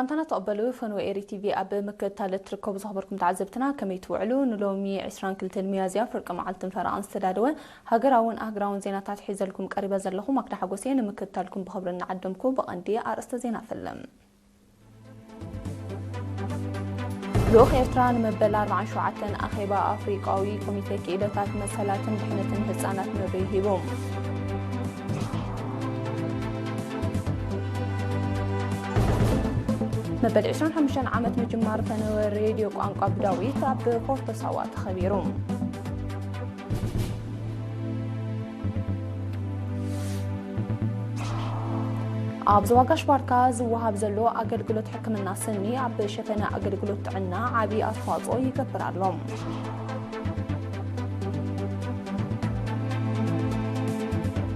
ሰላምታና ተቐበሉ። ፈንወ ኤሪ ቲቪ ኣብ ምክትታል እትርከቡ ዝኸበርኩም ተዓዘብትና ከመይ ትውዕሉ? ንሎሚ ዕስራን ክልተን ሚያዝያ ፍርቂ መዓልትን ፈረቓን ዝተዳለወ ሃገራውን ኣህግራውን ዜናታት ሒዘልኩም ቀሪበ ዘለኹ ማክዳ ሓጎሴ ንምክትታልኩም ብኽብሪ እናዓደምኩ ብቐንዲ ኣርእስተ ዜና ፈልም። ልኡኽ ኤርትራ ንመበል ኣርባዓን ሸውዓተን ኣኼባ ኣፍሪቃዊ ኮሚቴ ክኢለታት መሰላትን ድሕነትን ህጻናት መብርሂ ሂቡ። መበል ዕስራን ሓሙሽተን ዓመት ምጅማር ፈነወ ሬድዮ ቋንቋ ብዳዊት ኣብ ፎርቶ ሳዋ ተኸቢሩ። ኣብ ዞባ ጋሽ ባርካ ዝወሃብ ዘሎ ኣገልግሎት ሕክምና ስኒ ኣብ ሸፈነ ኣገልግሎት ጥዕና ዓቢ ኣስተዋጽኦ ይገብር ኣሎ።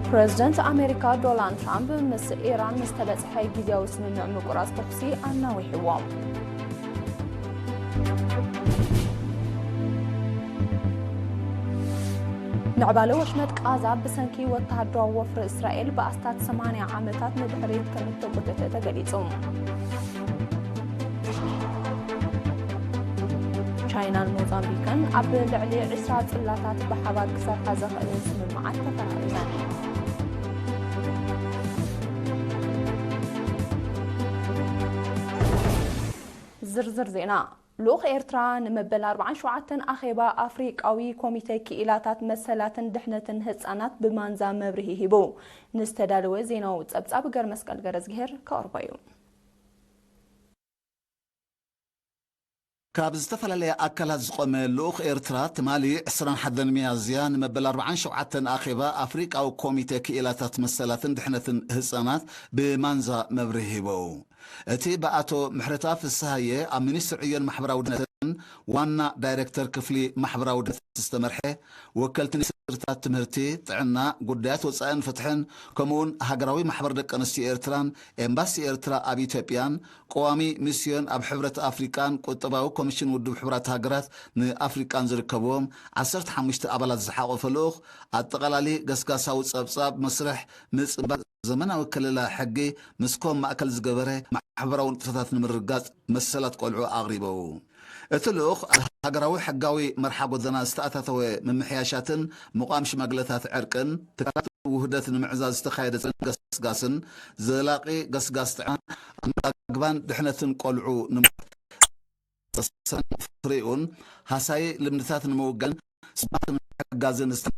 ፕረዚደንት ኣሜሪካ ዶናልድ ትራምፕ ምስ ኢራን ምስ ተበጽሐ ግዜያዊ ስምምዕ ምቁራጽ ተኹሲ ኣናዊሕዎ። ምዕባለ ወሽመጥ ቃዛ ብሰንኪ ወተሃደራዊ ወፍሪ እስራኤል ብኣስታት ሰማንያ ዓመታት ንድሕሪት ከም እተጎተተ ተገሊጹ። ቻይናን ሞዛምቢክን ኣብ ልዕሊ ዕስራ ጽላታት ብሓባር ክሰርሓ ዘኽእለን ስምምዓት ተፈራሪመን። ዝርዝር ዜና። ልኡኽ ኤርትራ ንመበል ኣርባዓን ሸውዓተን ኣኼባ ኣፍሪቃዊ ኮሚቴ ክኢላታት መሰላትን ድሕነትን ህጻናት ብማንዛ መብርሂ ሂቡ። ንዝተዳለወ ዜናዊ ጸብጻብ ገርመስቀል ገረዝግሄር ከቕርቦ እዩ። ካብ ዝተፈላለያ ኣካላት ዝቖመ ልኡኽ ኤርትራ ትማሊ ዕስራን ሓደን ሚያዝያ ንመበል ኣርባዓን ሸውዓተን ኣኼባ ኣፍሪቃዊ ኮሚቴ ክኢላታት መሰላትን ድሕነትን ህጻናት ብማንዛ መብርሂ ሂቡ። እቲ ብኣቶ ምሕረተኣብ ፍስሃየ ኣብ ሚኒስትሪ ዕዮን ማሕበራዊ ድሕነትን ዋና ዳይሬክተር ክፍሊ ማሕበራዊ ድሕነት ዝተመርሐ፣ ወከልቲ ሚኒስትርታት ትምህርቲ፣ ጥዕና፣ ጉዳያት ወጻኢን ፍትሕን፣ ከምኡውን ሃገራዊ ማሕበር ደቂ ኣንስትዮ ኤርትራን ኤምባሲ ኤርትራ ኣብ ኢትዮጵያን ቀዋሚ ሚስዮን ኣብ ሕብረት ኣፍሪቃን ቁጠባዊ ኮሚሽን ውድብ ሕቡራት ሃገራት ንኣፍሪቃን ዝርከብዎም ዓሰርተ ሓሙሽተ ኣባላት ዝሓቖፈ ልኡኽ ኣጠቓላሊ ገስጋሳዊ ጸብጻብ መስርሕ ምጽባቕ ዘመናዊ ክልላዊ ሕጊ ምስ ኮም ማእከል ዝገበረ ማሕበራዊ ንጥፈታት ንምርግጋጽ መሰላት ቆልዑ ኣቕሪቡ። እቲ ልኡኽ ኣብ ሃገራዊ ሕጋዊ መርሓ ጎደና ዝተኣታተወ ምምሕያሻትን ምቋም ሽማግለታት ዕርቅን ትካላት ውህደት ንምዕዛዝ ዝተኻየደ ጸገም ገስጋስን ዘላቒ ገስጋስ ጥዕና ኣመጋግባን ድሕነትን ቆልዑ ንምርግጋጽ ፍሬኡን ሃሳዪ ልምድታት ንምውጋድን ስማት ንምሕጋዝን ዝተ-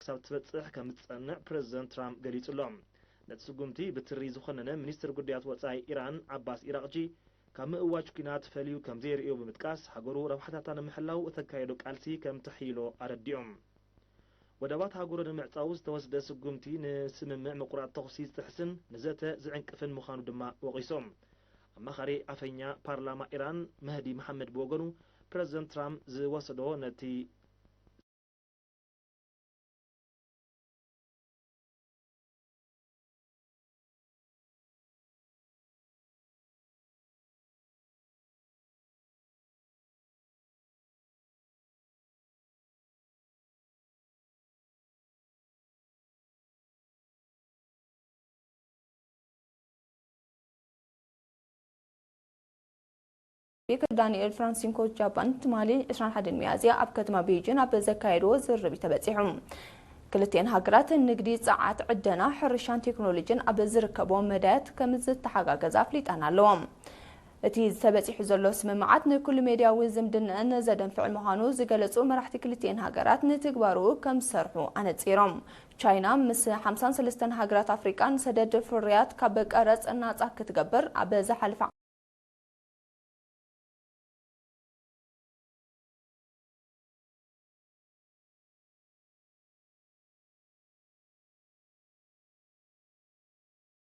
ክሳብ ትበጽሕ ከም ዝጸንዕ ፕረዚደንት ትራምፕ ገሊጹ ኣሎ። ነቲ ስጉምቲ ብትሪ ዝኾነነ ሚኒስትር ጉዳያት ወጻኢ ኢራን ዓባስ ኢራቕጂ ካብ ምእዋጅ ኲናት ፈልዩ ከም ዘይርእዮ ብምጥቃስ፣ ሃገሩ ረብሓታታ ንምሕላው እተካየዶ ቃልሲ ከም ተሕይሎ ኣረዲኦም። ወደባት ሃገሩ ንምዕጻው ዝተወስደ ስጉምቲ ንስምምዕ ምቁራጽ ተኹሲ ዝጥሕስን ንዘተ ዝዕንቅፍን ምዃኑ ድማ ወቒሶም። ኣማኻሪ ኣፈኛ ፓርላማ ኢራን መህዲ መሓመድ ብወገኑ፣ ፕረዚደንት ትራምፕ ዝወሰዶ ነቲ ዳንኤል ፍራንሲንኮ ጃፓን ትማሊ ዕስራን ሓደን ሚያዝያ ኣብ ከተማ ቤጂን ኣብ ዘካየድዎ ዝርርብ እዩ ተበጺሑ። ክልቲኤን ሃገራት ንግዲ፣ ጸዓት፣ ዕደና፣ ሕርሻን ቴክኖሎጂን ኣብ ዝርከቦ መዳያት ከም ዝተሓጋገዛ ኣፍሊጠን ኣለዎ። እቲ ተበጺሑ ዘሎ ስምምዓት ንኩሉ ሜድያዊ ዝምድናኣን ዘደንፍዕ ምዃኑ ዝገለጹ መራሕቲ ክልቲኤን ሃገራት ንትግባሩ ከም ዝሰርሑ ኣነጺሮም። ቻይና ምስ ሓምሳን ሰለስተን ሃገራት ኣፍሪቃ ንሰደድ ፍርያት ካብ ቀረጽ ናጻ ክትገብር ኣብ ዝሓለፈ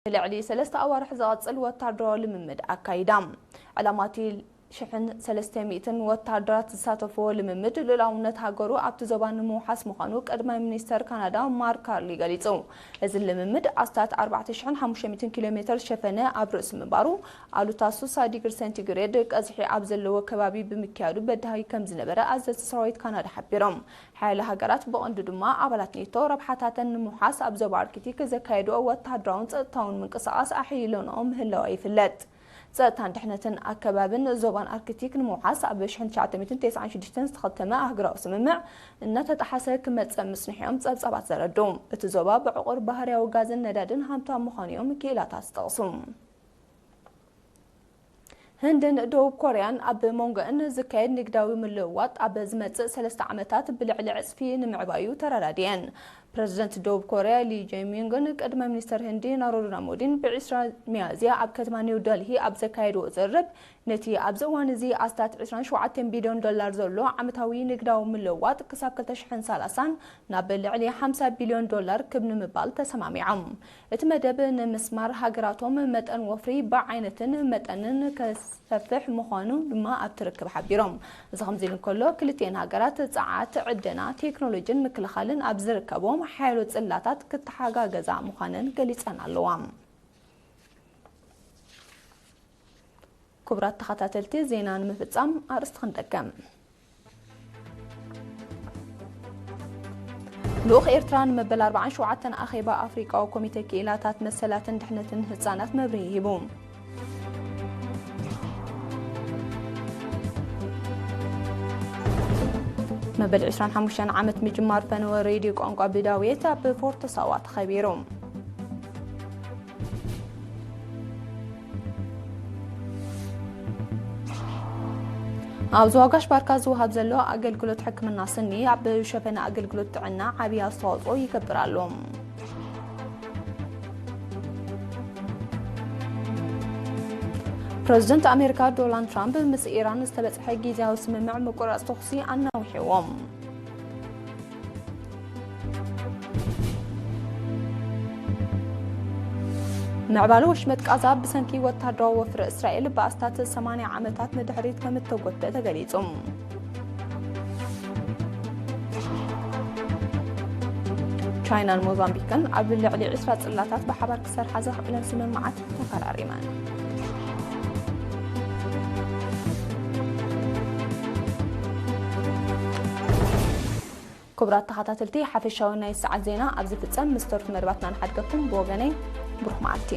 ንልዕሊ ሰለስተ ኣዋርሕ ዝቐጽል ወታደራዊ ልምምድ ኣካይዳ። ዕላማ እቲ ሽሕን ሰለስተ ሚእትን ወታደራት ዝሳተፍዎ ልምምድ፣ ልኡላውነት ሃገሩ ኣብቲ ዞባ ንምውሓስ ምዃኑ ቀዳማይ ሚኒስተር ካናዳ ማርክ ካርኒ ገሊጹ። እዚ ልምምድ ኣስታት ኣርባዕተ ሽሕን ሓሙሽተ ሚእትን ኪሎ ሜተር ዝሸፈነ ኣብ ርእሲ ምንባሩ፣ ኣሉታ ሱሳ ዲግሪ ሴንቲግሬድ ቀዝሒ ኣብ ዘለዎ ከባቢ ብምክያዱ በዳሂ ከም ዝነበረ ኣዘዝቲ ሰራዊት ካናዳ ሓቢሮም። ሓያለ ሃገራት፣ ብቐንዱ ድማ ኣባላት ኔቶ፣ ረብሓታተን ንምውሓስ ኣብ ዞባ ኣርክቲክ ዘካየድኦ ወታደራውን ጸጥታውን ምንቅስቓስ ኣሕይለንኦ ምህላዋ ይፍለጥ። ጸጥታን ድሕነትን ኣከባብን ዞባን ኣርክቲክ ንምውሓስ ኣብ ሽሕን ትሽዓተ ሚእትን ተስዓን ሽዱሽተን ዝተኸተመ ኣህጉራዊ ስምምዕ እናተጣሓሰ ክመጽእ ምጽንሑ እዮም ጸብጻባት ዘረድኡ። እቲ ዞባ ብዕቑር ባህርያዊ ጋዝን ነዳድን ሃብታም ምዃኑ እዮም ክኢላታት ዝጠቕሱ። ህንድን ደቡብ ኮርያን ኣብ መንጎኣን ዝካየድ ንግዳዊ ምልውዋጥ ኣብ ዝመጽእ ሰለስተ ዓመታት ብልዕሊ ዕጽፊ ንምዕባዩ ተረዳድየን። ፕረዚደንት ደቡብ ኮርያ ሊ ጀሚንግን ቀዳማይ ሚኒስተር ህንዲ ናሬንድራ ሞዲን ብዕስራ ሚያዝያ ኣብ ከተማ ኒው ደልሂ ኣብ ዘካየድዎ ዝርርብ፣ ነቲ ኣብዚ እዋን እዚ ኣስታት ዕስራን ሸውዓተን ቢልዮን ዶላር ዘሎ ዓመታዊ ንግዳዊ ምልውዋጥ ክሳብ ክልተ ሽሕን ሰላሳን ናብ ልዕሊ ሓምሳ ቢልዮን ዶላር ክብ ንምባል ተሰማሚዖም። እቲ መደብ ንምስማር ሃገራቶም መጠን ወፍሪ ብዓይነትን መጠንን ከሰፍሕ ምዃኑ ድማ ኣብቲ ርክብ ሓቢሮም። እዚ ከምዚ ኢሉ እንከሎ፣ ክልቲኤን ሃገራት ጸዓት፣ ዕደና፣ ቴክኖሎጂን ምክልኻልን ኣብ ዝርከቦም ሓያሎ ጽላታት ክተሓጋገዛ ምዃነን ገሊጸን ኣለዋ። ክቡራት ተኸታተልቲ፣ ዜና ንምፍጻም ኣርእስቲ ክንደግም። ልኡኽ ኤርትራ ንመበል ኣርባዓን ሸውዓተን ኣኼባ ኣፍሪቃዊ ኮሚተ ክኢላታት መሰላትን ድሕነትን ህጻናት መብርሂ ሂቡ። መበል ዕስራን ሓሙሽተን ዓመት ምጅማር ፈነወ ሬድዮ ቋንቋ ብዳውየት ኣብ ፎርቶ ሳዋ ተኸቢሩ። ኣብ ዞባ ጋሽ ባርካ ዝወሃብ ዘሎ ኣገልግሎት ሕክምና ስኒ ኣብ ሸፈነ ኣገልግሎት ጥዕና ዓብዪ ኣስተዋፅኦ ይገብር ኣሎ። ፕረዚደንት ኣሜሪካ ዶናልድ ትራምፕ ምስ ኢራን ዝተበፅሐ ግዝያዊ ስምምዕ ምቁራፅ ተኹሲ ኣናዊሕዎም። ምዕባለ ወሽመጥ ቃዛ ብሰንኪ ወታደራዊ ወፍሪ እስራኤል ብኣስታት ሰማንያ ዓመታት ንድሕሪት ከም እተጎትተ ተገሊጹ። ቻይናን ሞዛምቢክን ኣብ ልዕሊ ዕስራ ጽላታት ብሓባር ክሰርሓ ዘኽእለን ስምምዓት ተፈራሪመን። ክቡራት ተኸታተልቲ፣ ሓፈሻዊ ናይ ሰዓት ዜና ኣብዚ ፍጸም። ምስ ተርፉ መደባትና ንሓድገኩም። ብወገነይ ብሩኽ መዓልቲ።